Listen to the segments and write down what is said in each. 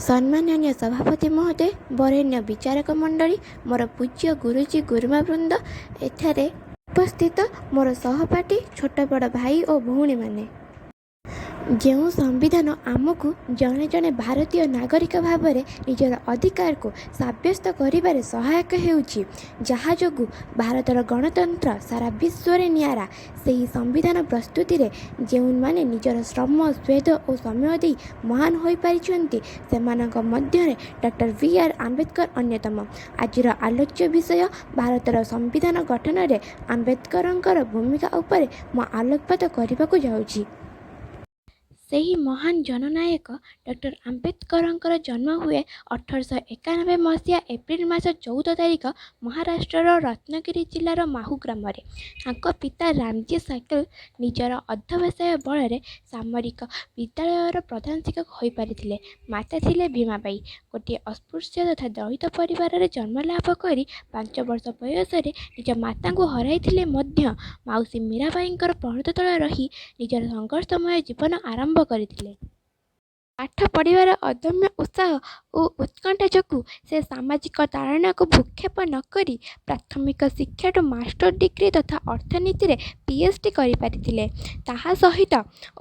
ସମ୍ମାନନୀୟ ସଭାପତି ମହୋଦୟ, ବରେଣ୍ୟ ବିଚାରକ ମଣ୍ଡଳୀ, ମୋର ପୂଜ୍ୟ ଗୁରୁଜୀ ଗୁରୁମା ବୃନ୍ଦ, ଏଠାରେ ଉପସ୍ଥିତ ମୋର ସହପାଠୀ, ଛୋଟ ବଡ଼ ଭାଇ ଓ ଭଉଣୀମାନେ। ଯେଉଁ ସମ୍ବିଧାନ ଆମକୁ ଜଣେ ଜଣେ ଭାରତୀୟ ନାଗରିକ ଭାବରେ ନିଜର ଅଧିକାରକୁ ସାବ୍ୟସ୍ତ କରିବାରେ ସହାୟକ ହେଉଛି, ଯାହା ଯୋଗୁଁ ଭାରତର ଗଣତନ୍ତ୍ର ସାରା ବିଶ୍ୱରେ ନିଆରା, ସେହି ସମ୍ବିଧାନ ପ୍ରସ୍ତୁତିରେ ଯେଉଁମାନେ ନିଜର ଶ୍ରମ, ସ୍ୱେଦ ଓ ସମୟ ଦେଇ ମହାନ ହୋଇପାରିଛନ୍ତି, ସେମାନଙ୍କ ମଧ୍ୟରେ ଡକ୍ଟର ବି ଆର୍ ଆମ୍ବେଦକର ଅନ୍ୟତମ। ଆଜିର ଆଲୋଚ୍ୟ ବିଷୟ ଭାରତର ସମ୍ବିଧାନ ଗଠନରେ ଆମ୍ବେଦକରଙ୍କର ଭୂମିକା ଉପରେ ମୁଁ ଆଲୋକପାତ କରିବାକୁ ଯାଉଛି। ସେହି ମହାନ ଜନନାୟକ ଡକ୍ଟର ଆମ୍ବେଦକରଙ୍କର ଜନ୍ମ ହୁଏ 1891 ମସିହା ଏପ୍ରିଲ ମାସ 14 ତାରିଖ ମହାରାଷ୍ଟ୍ରର ରତ୍ନଗିରି ଜିଲ୍ଲାର ମାହୁ ଗ୍ରାମରେ। ତାଙ୍କ ପିତା ରାମଜୀ ସାକଲେ ନିଜର ଅଧ୍ୟବସାୟ ବଳରେ ସାମରିକ ବିଦ୍ୟାଳୟର ପ୍ରଧାନ ଶିକ୍ଷକ ହୋଇପାରିଥିଲେ। ମାତା ଥିଲେ ଭୀମାବାଈ। ଗୋଟିଏ ଅସ୍ପୃଶ୍ୟ ତଥା ଦଳିତ ପରିବାରରେ ଜନ୍ମଲାଭ କରି 5 ବର୍ଷ ବୟସରେ ନିଜ ମାତାଙ୍କୁ ହରାଇଥିଲେ ମଧ୍ୟ ମାଉସୀ ମୀରାବାଈଙ୍କର ପଣତ ତଳେ ରହି ନିଜର ସଂଘର୍ଷମୟ ଜୀବନ ଆରମ୍ଭ କରିଥିଲେ। ପାଠ ପଢ଼ିବାର ଅଦମ୍ୟ ଉତ୍ସାହ ଓ ଉତ୍କଣ୍ଠା ଯୋଗୁଁ ସେ ସାମାଜିକ ତାଡ଼ନାକୁ ଭ୍ରୂକ୍ଷେପ ନକରି ପ୍ରାଥମିକ ଶିକ୍ଷାଠୁ ମାଷ୍ଟର ଡିଗ୍ରୀ ତଥା ଅର୍ଥନୀତିରେ ପିଏଚ୍‌ଡି କରିପାରିଥିଲେ। ତାହା ସହିତ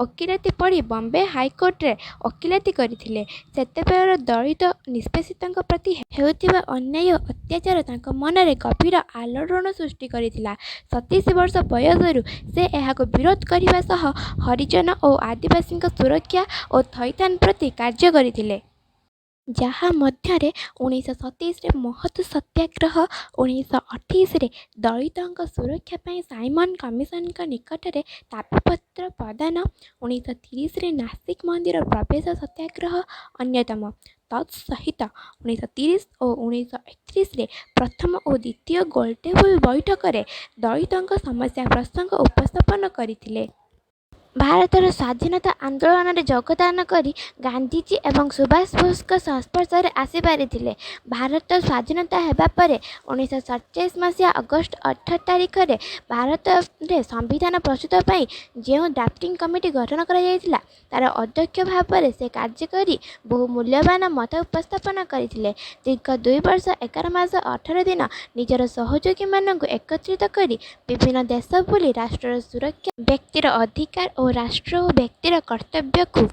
ଓକିଲାତି ପଢ଼ି ବମ୍ବେ ହାଇକୋର୍ଟରେ ଓକିଲାତି କରିଥିଲେ। ସେତେବେଳର ଦଳିତ ନିଷ୍ପେଷିତଙ୍କ ପ୍ରତି ହେଉଥିବା ଅନ୍ୟାୟ ଅତ୍ୟାଚାର ତାଙ୍କ ମନରେ ଗଭୀର ଆଲୋଡ଼ନ ସୃଷ୍ଟି କରିଥିଲା। 27 ବର୍ଷ ବୟସରୁ ସେ ଏହାକୁ ବିରୋଧ କରିବା ସହ ହରିଜନ ଓ ଆଦିବାସୀଙ୍କ ସୁରକ୍ଷା ଓ ଥଇଥାନ ପ୍ରତି କାର୍ଯ୍ୟ କରିଥିଲେ। ଯାହା ମଧ୍ୟରେ 1927ରେ ମହତ ସତ୍ୟାଗ୍ରହ, 1928ରେ ଦଳିତଙ୍କ ସୁରକ୍ଷା ପାଇଁ ସାଇମନ୍ କମିଶନଙ୍କ ନିକଟରେ ଦାବିପତ୍ର ପ୍ରଦାନ, 1930ରେ ନାସିକ ମନ୍ଦିର ପ୍ରବେଶ ସତ୍ୟାଗ୍ରହ ଅନ୍ୟତମ। ତତ୍ ସହିତ 1930 ଓ 1931ରେ ପ୍ରଥମ ଓ ଦ୍ୱିତୀୟ ଗୋଲଟେବୁଲ ବୈଠକରେ ଦଳିତଙ୍କ ସମସ୍ୟା ପ୍ରସଙ୍ଗ ଉପସ୍ଥାପନ କରିଥିଲେ। ଭାରତର ସ୍ୱାଧୀନତା ଆନ୍ଦୋଳନରେ ଯୋଗଦାନ କରି ଗାନ୍ଧିଜୀ ଏବଂ ସୁଭାଷ ବୋଷଙ୍କ ସଂସ୍ପର୍ଶରେ ଆସିପାରିଥିଲେ। ଭାରତ ସ୍ୱାଧୀନତା ହେବା ପରେ 1947 ମସିହା ଅଗଷ୍ଟ 18 ତାରିଖରେ ଭାରତରେ ସମ୍ବିଧାନ ପ୍ରସ୍ତୁତ ପାଇଁ ଯେଉଁ ଡ୍ରାଫ୍ଟିଂ କମିଟି ଗଠନ କରାଯାଇଥିଲା, ତା'ର ଅଧ୍ୟକ୍ଷ ଭାବରେ ସେ କାର୍ଯ୍ୟ କରି ବହୁ ମୂଲ୍ୟବାନ ମତ ଉପସ୍ଥାପନ କରିଥିଲେ। ଦୀର୍ଘ 2 ବର୍ଷ 11 ମାସ 18 ଦିନ ନିଜର ସହଯୋଗୀମାନଙ୍କୁ ଏକତ୍ରିତ କରି ବିଭିନ୍ନ ଦେଶ ବୁଲି ରାଷ୍ଟ୍ରର ସୁରକ୍ଷା, ବ୍ୟକ୍ତିର ଅଧିକାର ଓ ରାଷ୍ଟ୍ର ଓ ବ୍ୟକ୍ତିର କର୍ତ୍ତବ୍ୟକୁ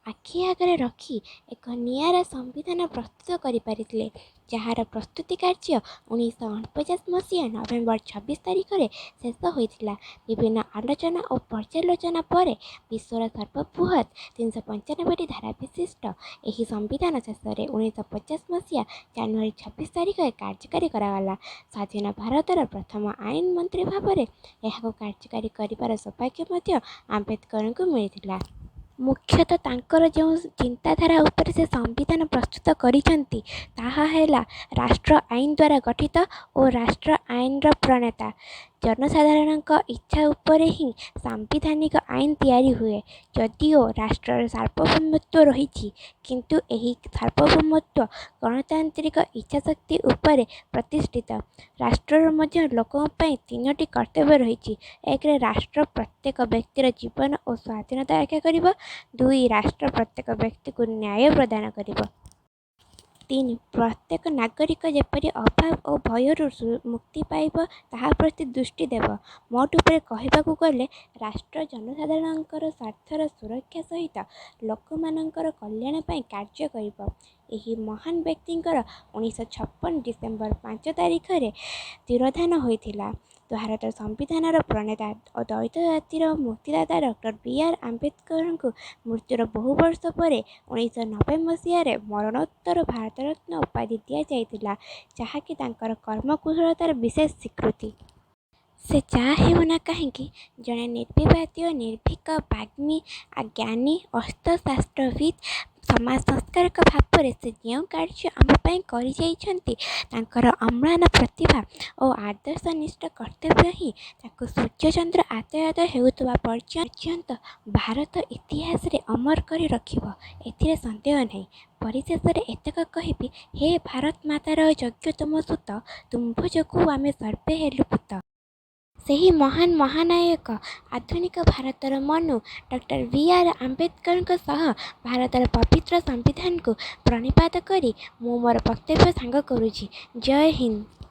ଆଖି ଆଗରେ ରଖି ଏକ ନିଆରା ସମ୍ବିଧାନ ପ୍ରସ୍ତୁତ କରିପାରିଥିଲେ, ଯାହାର ପ୍ରସ୍ତୁତି କାର୍ଯ୍ୟ 1949 ମସିହା ନଭେମ୍ବର 26 ତାରିଖରେ ଶେଷ ହୋଇଥିଲା। ବିଭିନ୍ନ ଆଲୋଚନା ଓ ପର୍ଯ୍ୟାଲୋଚନା ପରେ ବିଶ୍ୱର ସର୍ବବୃହତ୍ 395ଟି ଧାରା ବିଶିଷ୍ଟ ଏହି ସମ୍ବିଧାନ ଶେଷରେ 1950 ମସିହା ଜାନୁଆରୀ 26 ତାରିଖରେ କାର୍ଯ୍ୟକାରୀ କରାଗଲା। ସ୍ୱାଧୀନ ଭାରତର ପ୍ରଥମ ଆଇନ ମନ୍ତ୍ରୀ ଭାବରେ ଏହାକୁ କାର୍ଯ୍ୟକାରୀ କରିବାର ସୌଭାଗ୍ୟ ମଧ୍ୟ ଆମ୍ବେଦକରଙ୍କୁ ମିଳିଥିଲା। ମୁଖ୍ୟତଃ ତାଙ୍କର ଯେଉଁ ଚିନ୍ତାଧାରା ଉପରେ ସେ ସମ୍ବିଧାନ ପ୍ରସ୍ତୁତ କରିଛନ୍ତି, ତାହା ହେଲା ରାଷ୍ଟ୍ର ଆଇନ ଦ୍ୱାରା ଗଠିତ ଓ ରାଷ୍ଟ୍ର ଆଇନର ପ୍ରଣେତା। ଜନସାଧାରଣଙ୍କ ଇଚ୍ଛା ଉପରେ ହିଁ ସାମ୍ବିଧାନିକ ଆଇନ ତିଆରି ହୁଏ। ଯଦିଓ ରାଷ୍ଟ୍ରର ସାର୍ବଭୌମତ୍ୱ ରହିଛି, କିନ୍ତୁ ଏହି ସାର୍ବଭୌମତ୍ୱ ଗଣତାନ୍ତ୍ରିକ ଇଚ୍ଛାଶକ୍ତି ଉପରେ ପ୍ରତିଷ୍ଠିତ। ରାଷ୍ଟ୍ରର ମଧ୍ୟ ଲୋକଙ୍କ ପାଇଁ ତିନୋଟି କର୍ତ୍ତବ୍ୟ ରହିଛି। ଏକରେ, ରାଷ୍ଟ୍ର ପ୍ରତ୍ୟେକ ବ୍ୟକ୍ତିର ଜୀବନ ଓ ସ୍ୱାଧୀନତା ରକ୍ଷା କରିବ। ଦୁଇ, ରାଷ୍ଟ୍ର ପ୍ରତ୍ୟେକ ବ୍ୟକ୍ତିକୁ ନ୍ୟାୟ ପ୍ରଦାନ କରିବ। ତିନି, ପ୍ରତ୍ୟେକ ନାଗରିକ ଯେପରି ଅଭାବ ଓ ଭୟରୁ ମୁକ୍ତି ପାଇବ, ତାହା ପ୍ରତି ଦୃଷ୍ଟି ଦେବ। ମୋଟ ଉପରେ କହିବାକୁ ଗଲେ ରାଷ୍ଟ୍ର ଜନସାଧାରଣଙ୍କର ସ୍ୱାର୍ଥର ସୁରକ୍ଷା ସହିତ ଲୋକମାନଙ୍କର କଲ୍ୟାଣ ପାଇଁ କାର୍ଯ୍ୟ କରିବ। ଏହି ମହାନ ବ୍ୟକ୍ତିଙ୍କର 1956 ଡିସେମ୍ବର 5 ତାରିଖରେ ତିରୋଧାନ ହୋଇଥିଲା। ଭାରତର ସମ୍ବିଧାନର ପ୍ରଣେତା ଓ ଦଳିତ ଜାତିର ମୁକ୍ତିଦାତା ଡକ୍ଟର ବି ଆର୍ ଆମ୍ବେଦକରଙ୍କୁ ମୃତ୍ୟୁର ବହୁ ବର୍ଷ ପରେ 1990 ମସିହାରେ ମରଣୋତ୍ତର ଭାରତରତ୍ନ ଉପାଧି ଦିଆଯାଇଥିଲା, ଯାହାକି ତାଙ୍କର କର୍ମକୁଶଳତାର ବିଶେଷ ସ୍ୱୀକୃତି। ସେ ଯାହା ହେଉନା କାହିଁକି, ଜଣେ ନିର୍ବିବାଦୀୟ, ନିର୍ଭୀକ ବାଗ୍ମୀ, ଜ୍ଞାନୀ, ଅର୍ଥଶାସ୍ତ୍ରବିତ୍, ସମାଜ ସଂସ୍କାରକ ଭାବରେ ସେ ଯେଉଁ କାର୍ଯ୍ୟ ଆମ ପାଇଁ କରିଯାଇଛନ୍ତି, ତାଙ୍କର ଅମ୍ଳାନ ପ୍ରତିଭା ଓ ଆଦର୍ଶନିଷ୍ଠ କର୍ତ୍ତବ୍ୟ ହିଁ ତାଙ୍କୁ ସୂର୍ଯ୍ୟଚନ୍ଦ୍ର ଆତଯାତ ହେଉଥିବା ପର୍ଯ୍ୟନ୍ତ ଭାରତ ଇତିହାସରେ ଅମର କରି ରଖିବ, ଏଥିରେ ସନ୍ଦେହ ନାହିଁ। ପରିଶେଷରେ ଏତକ କହିବି, ହେ ଭାରତମାତାର ଯୋଗ୍ୟତମ ସୁତ, ତୁମ୍ଭ ଯୋଗୁଁ ଆମେ ସର୍ବେ ହେଲୁ ପୂତ। ସେହି ମହାନ ମହାନାୟକ, ଆଧୁନିକ ଭାରତର ମନୁ ଡକ୍ଟର ବି ଆର୍ ଆମ୍ବେଦକରଙ୍କ ସହ ଭାରତର ପବିତ୍ର ସମ୍ବିଧାନକୁ ପ୍ରଣିପାତ କରି ମୁଁ ମୋର ବକ୍ତବ୍ୟ ସାଙ୍ଗ କରୁଛି। ଜୟ ହିନ୍ଦ।